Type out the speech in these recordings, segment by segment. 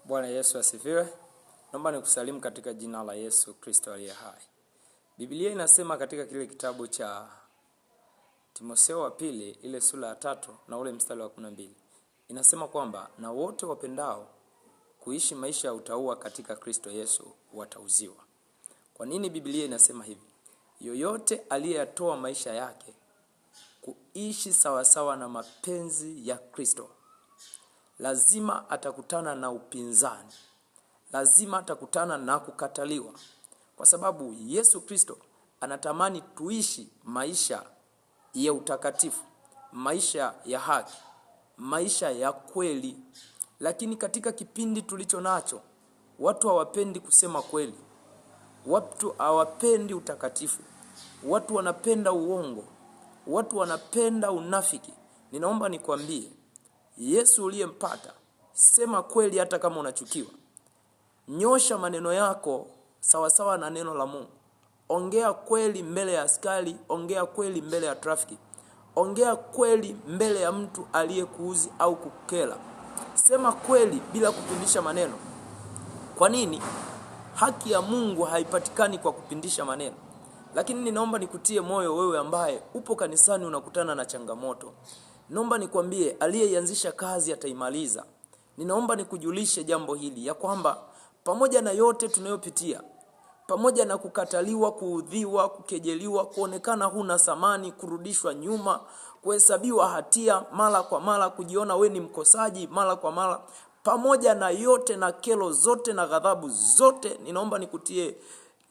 Bwana Yesu asifiwe. Naomba nikusalimu katika jina la Yesu Kristo aliye hai. Biblia inasema katika kile kitabu cha Timotheo wa pili ile sura ya 3 na ule mstari wa 12 inasema kwamba na wote wapendao kuishi maisha ya utauwa katika Kristo Yesu watauziwa. Kwa nini Biblia inasema hivi? Yoyote aliyeyatoa maisha yake kuishi sawasawa na mapenzi ya Kristo lazima atakutana na upinzani, lazima atakutana na kukataliwa, kwa sababu Yesu Kristo anatamani tuishi maisha ya utakatifu, maisha ya haki, maisha ya kweli. Lakini katika kipindi tulicho nacho, watu hawapendi kusema kweli, watu hawapendi utakatifu, watu wanapenda uongo, watu wanapenda unafiki. Ninaomba nikwambie, Yesu uliyempata, sema kweli hata kama unachukiwa. Nyosha maneno yako sawasawa na neno la Mungu. Ongea kweli mbele ya askari, ongea kweli mbele ya trafiki, ongea kweli mbele ya mtu aliyekuuzi au kukela. Sema kweli bila kupindisha maneno. Kwa nini? Haki ya Mungu haipatikani kwa kupindisha maneno. Lakini ninaomba nikutie moyo wewe ambaye upo kanisani unakutana na changamoto. Naomba nikwambie, aliyeianzisha kazi ataimaliza. Ninaomba nikujulishe jambo hili ya kwamba pamoja na yote tunayopitia, pamoja na kukataliwa, kuudhiwa, kukejeliwa, kuonekana huna thamani, kurudishwa nyuma, kuhesabiwa hatia mara kwa mara, kujiona we ni mkosaji mara kwa mara, pamoja na yote na kero zote na ghadhabu zote, ninaomba nikutie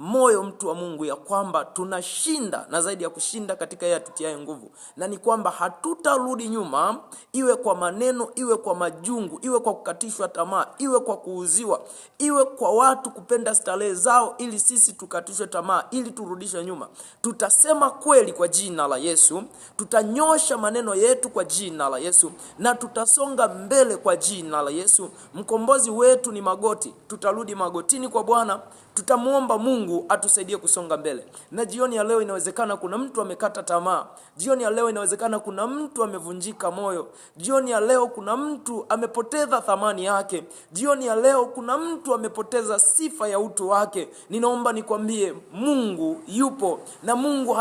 moyo mtu wa Mungu ya kwamba tunashinda na zaidi ya kushinda katika yeye atutiaye nguvu, na ni kwamba hatutarudi nyuma, iwe kwa maneno, iwe kwa majungu, iwe kwa kukatishwa tamaa, iwe kwa kuuziwa, iwe kwa watu kupenda starehe zao ili sisi tukatishwe tamaa, ili turudishwe nyuma. Tutasema kweli kwa jina la Yesu, tutanyosha maneno yetu kwa jina la Yesu, na tutasonga mbele kwa jina la Yesu. Mkombozi wetu ni magoti, tutarudi magotini kwa Bwana, tutamuomba Mungu atusaidie kusonga mbele. Na jioni ya leo inawezekana kuna mtu amekata tamaa. Jioni ya leo inawezekana kuna mtu amevunjika moyo. Jioni ya leo kuna mtu amepoteza thamani yake. Jioni ya leo kuna mtu amepoteza sifa ya utu wake. Ninaomba nikwambie, Mungu yupo na Mungu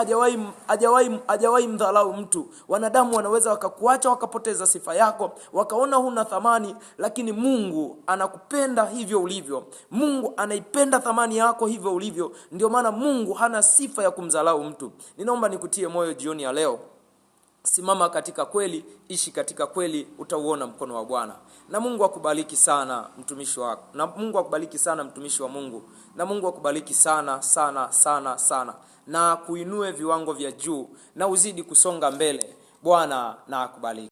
hajawahi mdharau mtu. Wanadamu wanaweza wakakuacha wakapoteza sifa yako, wakaona huna thamani, lakini Mungu anakupenda hivyo ulivyo. Mungu anaipenda thamani yako hivyo ulivyo. Ndio maana Mungu hana sifa ya kumdharau mtu. Ninaomba nikutie moyo jioni ya leo. Simama katika kweli, ishi katika kweli, utauona mkono wa Bwana. Na Mungu akubariki sana mtumishi wako. Na Mungu akubariki sana mtumishi wa Mungu. Na Mungu akubariki sana sana sana sana. Na kuinue viwango vya juu na uzidi kusonga mbele. Bwana na akubariki.